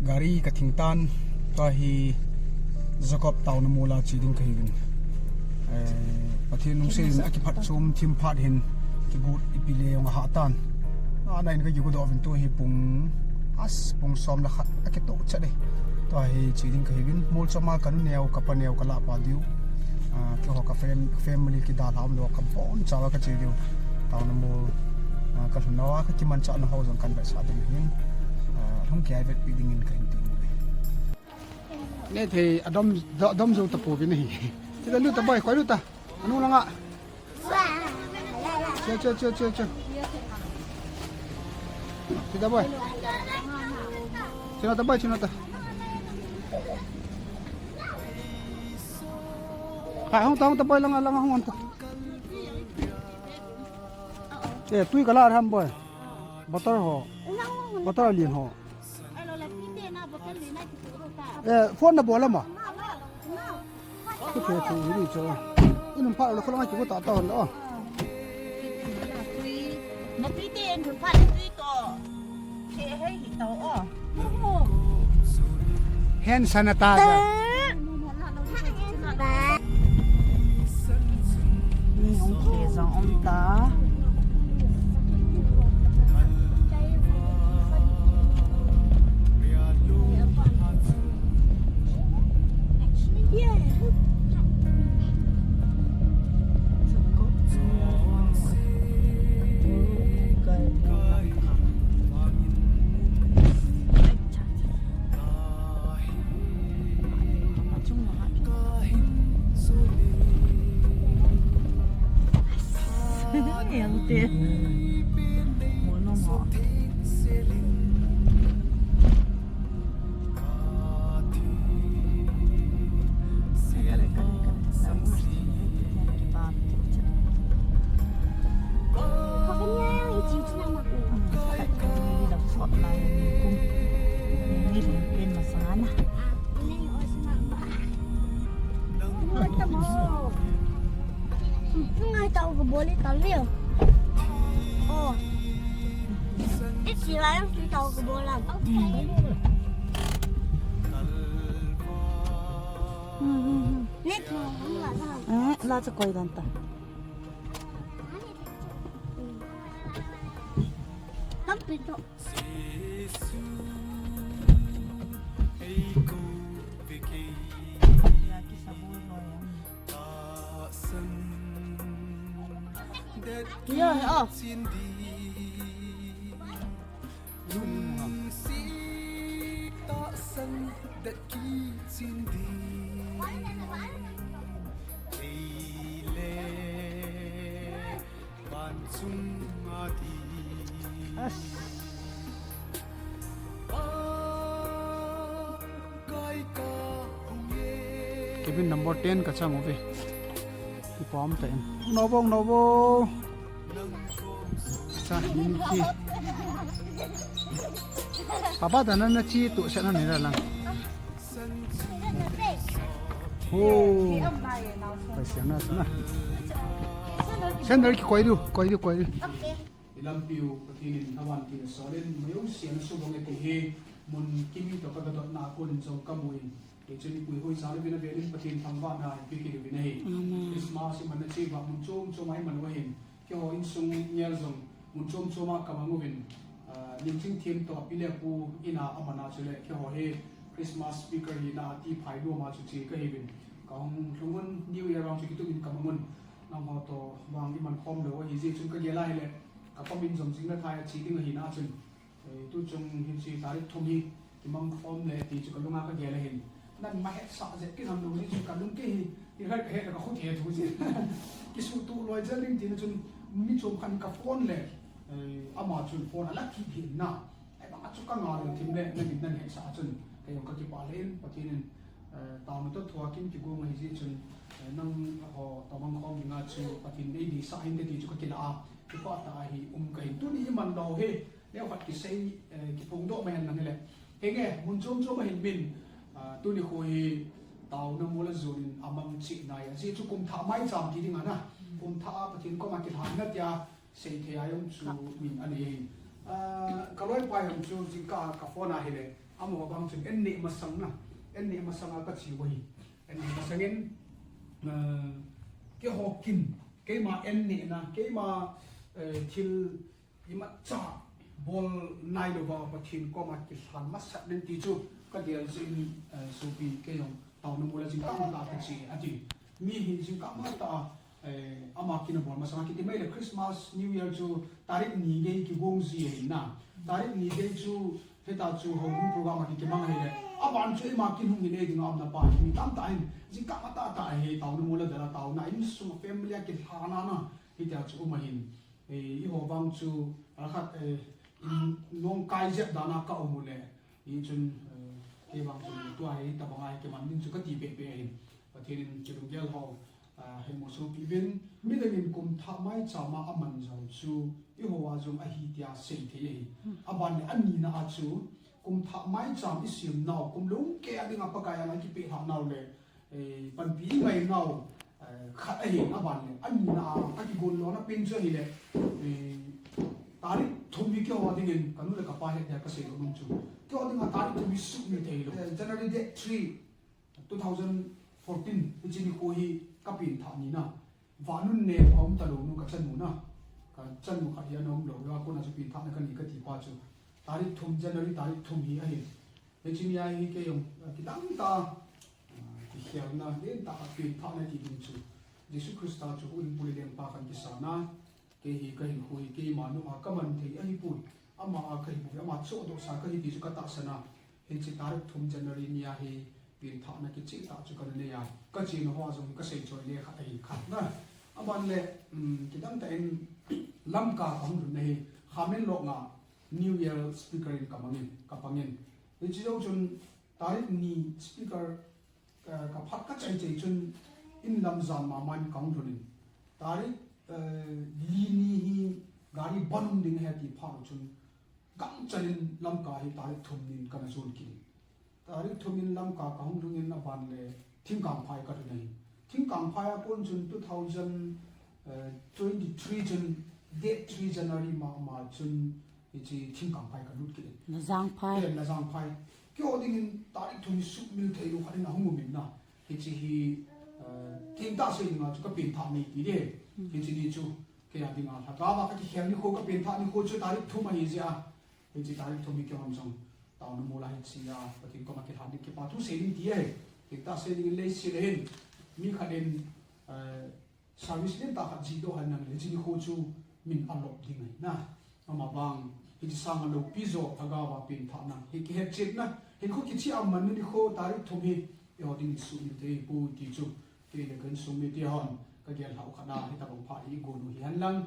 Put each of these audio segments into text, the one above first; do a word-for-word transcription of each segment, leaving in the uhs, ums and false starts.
Gari ka thing tan, tua hi Jacob taona mol a che ding ka hi uvin. Eh, Pathen lungset in a kiphat chom thim phat hin kigot ipi le jong a ha tan. A na in ka kigot doh uvin tu hi pung as pung som le khat a kitoh chat e. Tua hi che ding ka hi uvin. Mol chom a ka nu neo, ka pa neo, ka lah pa diu. Ah, keiho ka fam-, family kidalha um lou a ka boncha a ka che diu. Taona mol, ah, ka lhun nau a ka kimanchah nau ho jong kan vetsah ding ahin. Ah, hung kiai vetpi dingin ka hin ti. Nethei a dom, do-, dom jou tapouvin ahi. Ti ta lut ta boi, koi lut ta. Anu langa. Che, che, che, che, che. Che ta boi. Che na ta boi, che na ta. Hai, hung ta, hung ta boi, langa, langa, hung ta. Eh, tui ka la ham boi. Bottle ho. Bottle lien ho. Eh, phone na bol ama. Ko the thu ri cho. Inum pha lo ko la ki ko ta ta lo. Na pi te en pha ni to. Che hei hi to o. Hand sanitizer. Mi hung khe jong um ta. Ngai tau ka boli taliu. Oh. Iti lai ang ti tau ka bola. Net mo ang la sa. Eh, la sa koi dan ta. Tam pito. Cabin number ten ka chang uve. Kipom ta in. Novo, novo. Sa, ni ki. Papa da na na chi tu sa na ni la lang. Ho. Pai siang na na. Sandal ki koi diu, koi diu, koi diu. I lampiu Pathen in avan tina solin, mayo sian a subang e ti hi, mun kimi to ka gadot na kun jong ka muin. Kei chun i pui hoi sa le vin a velin Pathen thangvahna i pi kit uvin ahi. Amen. Christmas i man a chi va mun chom chom a i man u ahin. Keiho insung ngel jong mun chom chom a ka mang uvin, ah, lim ching thim to a pi le pu in a a man a chule keiho hi Christmas speaker hi na ti phai lua ma chu chi ka hi uvin. Ka hung lhung un New Year vang chu kitum in ka mang un. Nangho to vang i man khom lou ahi jeh chun ka gel a hile ka pa min jom jing na thai a chi ding ahi na chun. Eh, tu chung hin chi tarik thum hi kimang khom le ti chu ka lunga ka gel ahin. Nan ma hetsah jeh ki nam lou ni chu ka lung ki hi, hi hal ka het ka khut he thu chi. Ki su tu loi jel ding ti na chun mi chom khan ka phone le, eh, ama chun phone a la ki phin na. Ai bang a chu ka nga le thim le, na min nan hetsah chun. Ka jong ka kipa le in, Pathen in, eh, tao na to thua kin ki gong ahi jeh chun, eh, nangho to mang khom ding a chu Pathen nei di sa hin te ti chu ka kila a. Kipa ta hi um ka hin tu ni man lou hi. Neo khat kisei, eh, kiphongdoh mai hen lang hile. Henge, mun chom chom a hin min, ah, tuni kho hi taona mol a jon in a mang cheh nai. Ajeh chu kum thah maicham ti ding a na. Kum thah a Pathen koma kilhan na tia seithei a jong chu min a nei ahin. Ah, ka loipa jong chu jingkah a ka phone a hile. Amaho bang chun, en neh masang na, en neh masang a ka chi u ahi. En neh masang in, eh, keiho kin, keima en neh na, keima, eh, thil imacha bol nai louva Pathen koma kilhan masat ning ti chu ka gel jeh in, eh, sopi kei jong taona mol a jingkah matah a ka che ati. Mi hi jingkah matah a, eh, ama kin a bol masang a kiti mai le Christmas, New Year chu tarik ni gei kigong ji ahi na. Tarik ni gei chu hita chu houbung program a kikimang ahi le. Aban chu eima kin hung hin ei ding a umna pa hi mi tamtah hin jingkah matah tah a hi taona mol a dala taona insung family a kilhana na hitia chu um ahin. Eh, eiho vang chu, alakhat, eh, in nong kai jep dan a ka um u le, hichun, eh, kei vang chu tua hi tabang a hi kiman ding chu ka ti pehpeh ahin. Pathen in kilunggel ho, ah, hei musopi uvin, midang in kum thah maicham a aman jong chu, eiho a jong ahi tia sei thei ahi. Aban le anina a chu, kum thah maicham i sem nau, kum lungkei a ding a Pakai a ngai kipeh lhah nau le, eh, panpi i ngai nau, eh, khat ahi, aban le, anina a, a kigon lona pen chu ahi le, eh, tarik thum hi keiho ding in, ka nu le ka pa het dia ka sei lou nom chu. Keiho ding a tarik thum hi sumil thei lou. Eh, January date three, two thousand fourteen, hiche nikho hi ka pen thah ni na. Vannun ne a um ta lou nu ka chanu na. Ka chanu khat hi ana um lou, a kona chu pen thah na ka ni ka ti pa chu. Tarik thum, January tarik thum hi ahi. Hiche ni a hi kei jong, ah, kidang tah a, ah, kikhelna, len tah a pen thah na ti ding chu. Jesu Christa chu huhhingpu le lengpa khat kisa na, kei hi ka hinkho hi keima nung a ka man thei ahi pon. Ama a ka hinkho hi, ama chohdoh sa ka hi ti chu ka tahsan a. Hiche tarik thum January ni a hi pen thah na kicheh tah chu ka na nei a. Ka chena ho a jong ka sei choi le khat ahi khat na. Aban le, um, kidang tah in Lamka ka hung lhun na hi, Khamenlok nga New Year speaker in ka mang in, ka pang in. Hiche jou chun, tarik ni speaker, eh, ka phat ka chai chai chun, in lam jan mama in ka hung lhun in. Tarik, eh, li ni hi gari ban um ding ahi ti phat chun, gangchal in Lamka hi tarik thum nin ka na jon kit in. Tarik thum in Lamka ka hung lhun in aban le Thingkangphai ka lhun ahi. Thingkangphai a kon chun two thousand, eh, twenty-three chun date three January mama chun hiche Thingkangphai ka lut kit in. Najangphai. Eh, Najangphai. Keiho ding in tarik thum hi sumil thei lou khat in ahung um in na. Hiche hi, eh, thengtah sei ding a chu ka pen thah ni ti ding. Hmm. Hiche ni chu kei a ding a lhagao a ka kikhel nikho ka pen thah nikho chu tarik thum ahi jeh a. Hiche tarik thum hi keihon jong taona mol a hiche a Pathen koma kilhan ding kipa thu sei ding ti ahi. Thengtah sei ding in leiset a hin mi khat in, eh, service lentah khat jih doh hen lang le, hiche nikho chu min alop ding ahi na. Ama bang, hiche sang a loupi jo, lhagao a pen thah na, hi kihet chet na, hinkho kichia man na nikho tarik thum hi, eiho ding in sumil thei poi ti chu, kei le ka insung mite hon, ka gel lhah u khat a, hitabang phat hi i gon u hi hen lang,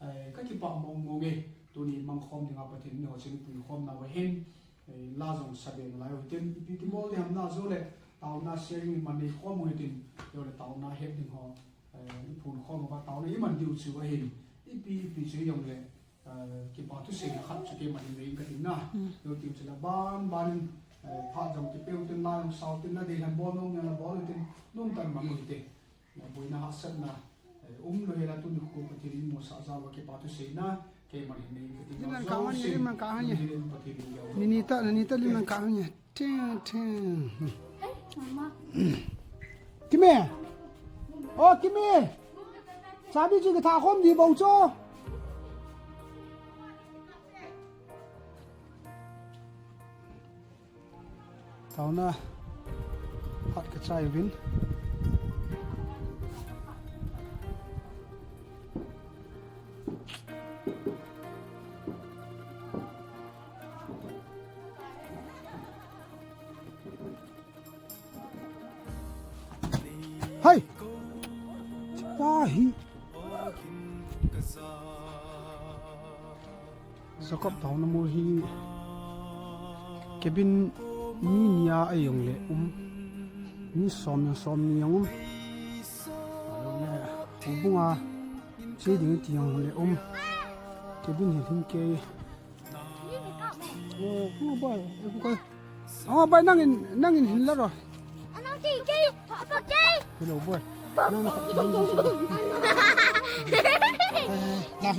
eh, ka kipah mong mong e, tuni mang khom ding a Pathen in eiho chun pui khom nau ahin, eh, la jong sa be nalai u hitin, ipi ti bol ding ham na jo le, taona sharing i man nei khom u hitin, jo le taona het ding ho, eh, i phun khom uva taona i man diu chu ahin, ipi, ipi chu i jong le, eh, kipa thu seina khat chu keima hin nei ka tin na. Hmm. Jou teng chu la ban ban in, eh, phat jong kipe u tin la jong sao tin na dei lhan bol nom jong la bol u tin nom tan mang u hite. Na boina hahsatna, eh, um lou hela tuni khu Pathen in musah jal uva kipa thu seina keima hin nei ka tin na. Lim lang ka hon ye, lim lang ka hon ye. Pathen in jal. Ni ni ta, ni ni ta lim lang ka hon ye. Ting, ting. Kimi. O, Kimi. Sabi chu ka tha khom di bou chu. Taona phat ka chai uvin. Hai! Tahi. Jacob taona mol hi cabin mi ni a ei jong le um. Mi som jong som ni jong um. Houbung a che ding ti jong le um. Cabin hi lhing kei. Oh, oh, boy. Eh, boy. Oh, boy, nangin, nangin hin la ro. Anang ti kei, apa kei? Hello, boy. Nang, nang, nang, nang. Eh, nang.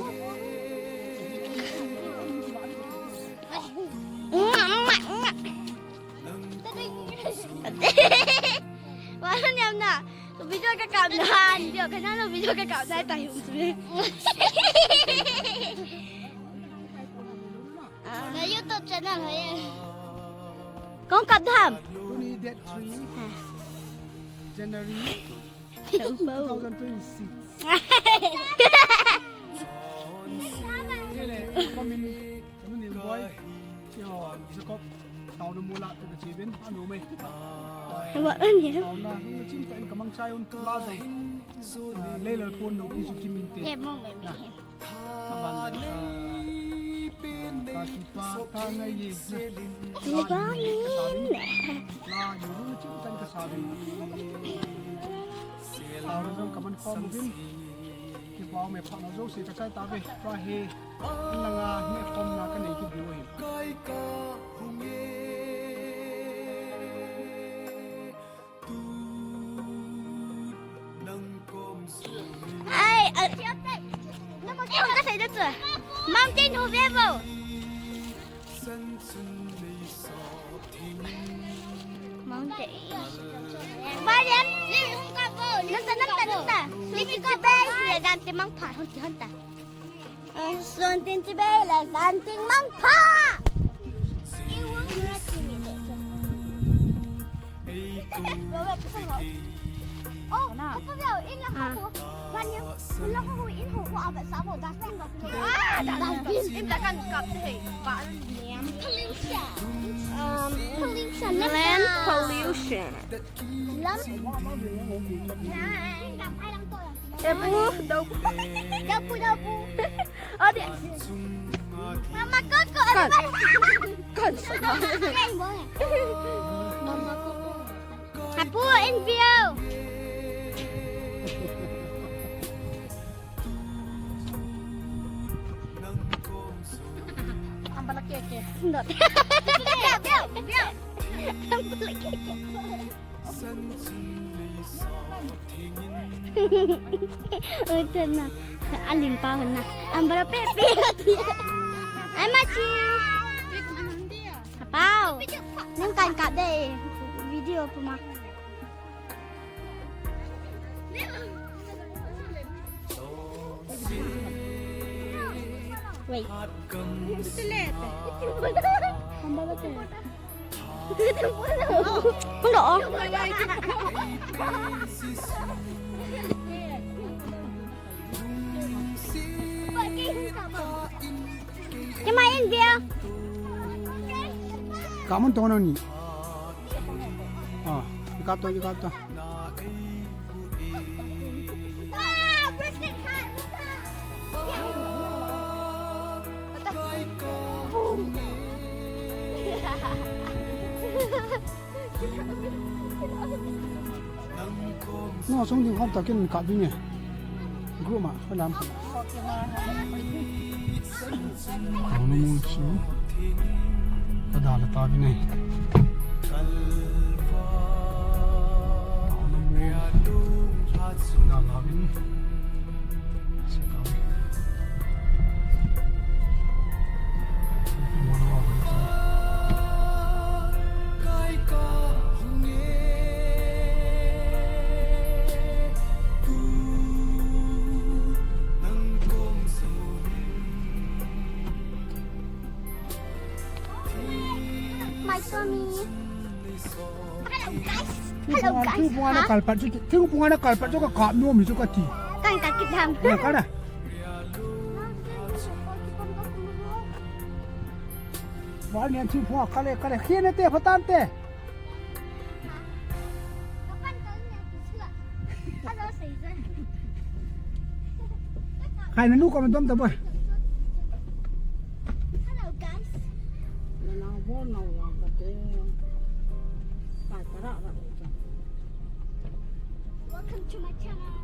Ka kap na han, video ka na lo, video ka kap na ta yung sui. Na YouTube channel ho ye. Kong kap dam. Tuni date three January two thousand twenty-six. Kami ni Kanu Nilboi, yo, Jacob, taona mula tu ka chibin, anu mai. Wa an ye. Taona, hung chin ka in kamang chai un, la zo. Ah, leilal pon no, isu kimin te. Ye, mong mai mai. Aban, ah, ka kipa, ka ngai ye. Ni ba ni. La, yu ru chin ka in ka sabin. Taona zo kaman khom bin. Kipah me phat na jouse ka chai tave, pa he, langa hi khom na ka nei kit diu ahi. Ai, a, na ma kya ka sai da tu. Mountain ho ve vo. Mountain. Ba yan? Nanta, nanta, nanta. Sing ti bai le dan ti mang pha hon ti hon ta. Sun tin ti bai le dan ti mang pha. Oh, apa dia? Ini aku. Banyak. Kalau aku ini aku apa sabo dasar enggak. Ah, dasar. Ini takkan kap deh. Pak. Um, pollution. Land pollution. Lam. Dapu, dapu. Dapu, dapu. Oh, dia. Mama Coco. Kan. Kan. Mama Coco. Apu, in view. Ang balak ya, ke. Hindi. View, view, view. Ang balak ya, ke. Ito na. Alim pa na. Ang balak pepe. Ay, machi. Apaw. Nang kan ka de. Video pa ma. Wait. Hello. Kima in dia. Kamu tong nang ni. Ah, ikap to, ikap to. No, song ding khom ta kin kap ding e. Group ma, ka lam. Taona mol chu. Ka da la ta vin e. Taona mol. Da la vin. My tummy. Hello, guys. Hello, guys. Thingphung a na kalpat chu, thingphung a na kalpat chu ka kap nom hi chu ka ti. Kan ka kit ham. Ka na. Wal nian thingphung a kale, kale. Khene te, phatan te. Khai na nu ko man dom ta boy. Hello, guys. Na na bo na wa ka te. Ka ta ra ra. Welcome to my channel.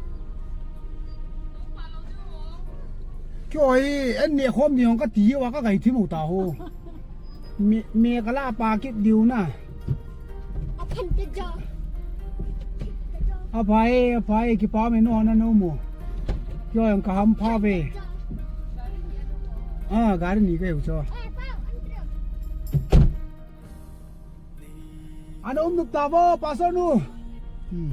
Kyo hi, en ne khom ni hong ka ti wa ka kai thi mo ta ho. Me, me ka la pa kit diu na. A phan te ja. A phai, a phai, kipa me no na no mo. Kyo yang ka ham pha ve. Ah, gari ni ka yu cho. Ana um nup ta vo, pastor nu. Hmm.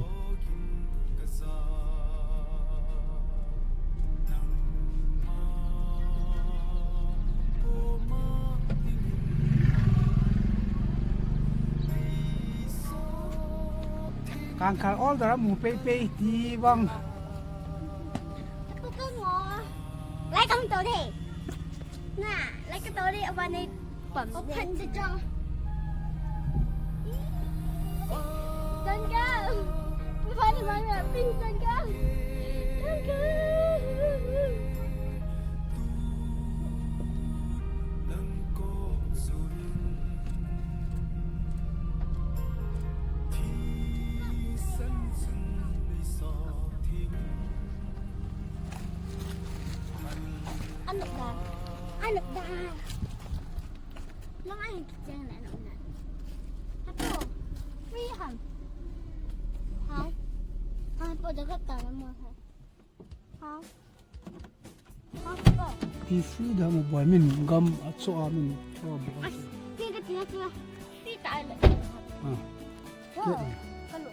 Ang kal all the mu pei pei ti bang. Lai kam to de. Na, lai kam to de, awan nei pam. Open the door. Don't go. Why do I not please don't go? Don't go. Anak dah. Anak dah. Lang ai kicheng na anak na. Apo. Free ham. How? Apo jaga tara mo ha. How? How? Ti free da mo boy min gam acho a min cho boy. Ti ka ti na ti na. Ti ta ai le. Ah. Wow. Kalu.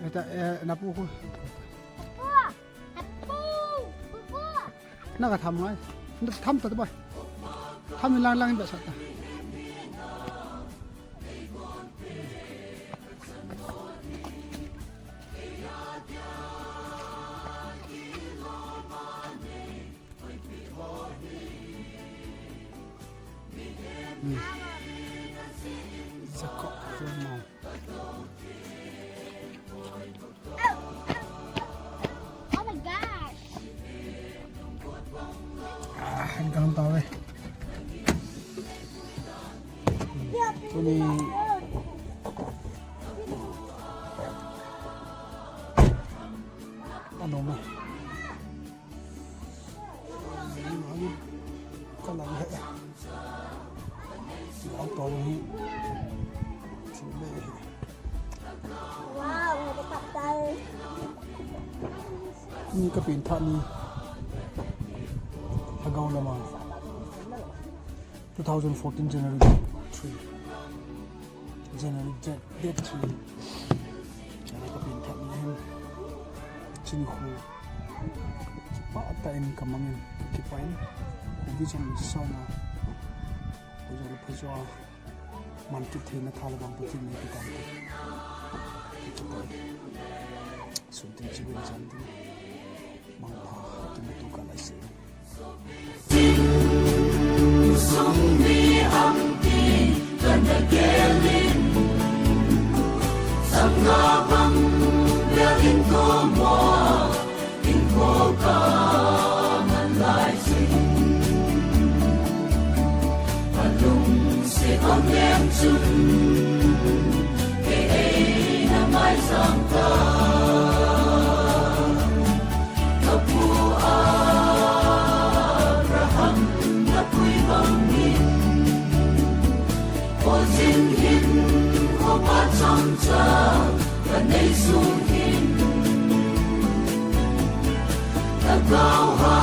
Eta, eh, na pu ko. Apo. Apo. Apo. Na ka tham ngai. Na tham ta ba. Tham lang lang ba sa ta. Hmm. Sa ko ko mo. Oh my gosh. Ah, ang ganun tao eh. Tuni. Ano ma? Kalang he. Ang tao ni. Wow, nagkakaptal. Ni ka pinta ni. Hagaw naman. Two thousand fourteen January three. January date, date three. Kaya ka pinta ni hin. Chini khu. Kipa ta in kamangin. Kipa in. Kubi chan sana. Kubi chan pajwa. Man kit theina tha le bang Pathen in nei kit tante. Kit tante. Sum tin chi ben jan tin. Mangpha kimuto kah lai se. Sum ni am ti kan da gelin. Sanga bang ya in ko mo. Inko ka man lai sin. Alung se on nem chun. Ke ei na mai sang ka. Ka pu Abraham na pui bang ni. Ko jing hin, ko pa chang cha, ka nei sung hin. Ka gau ha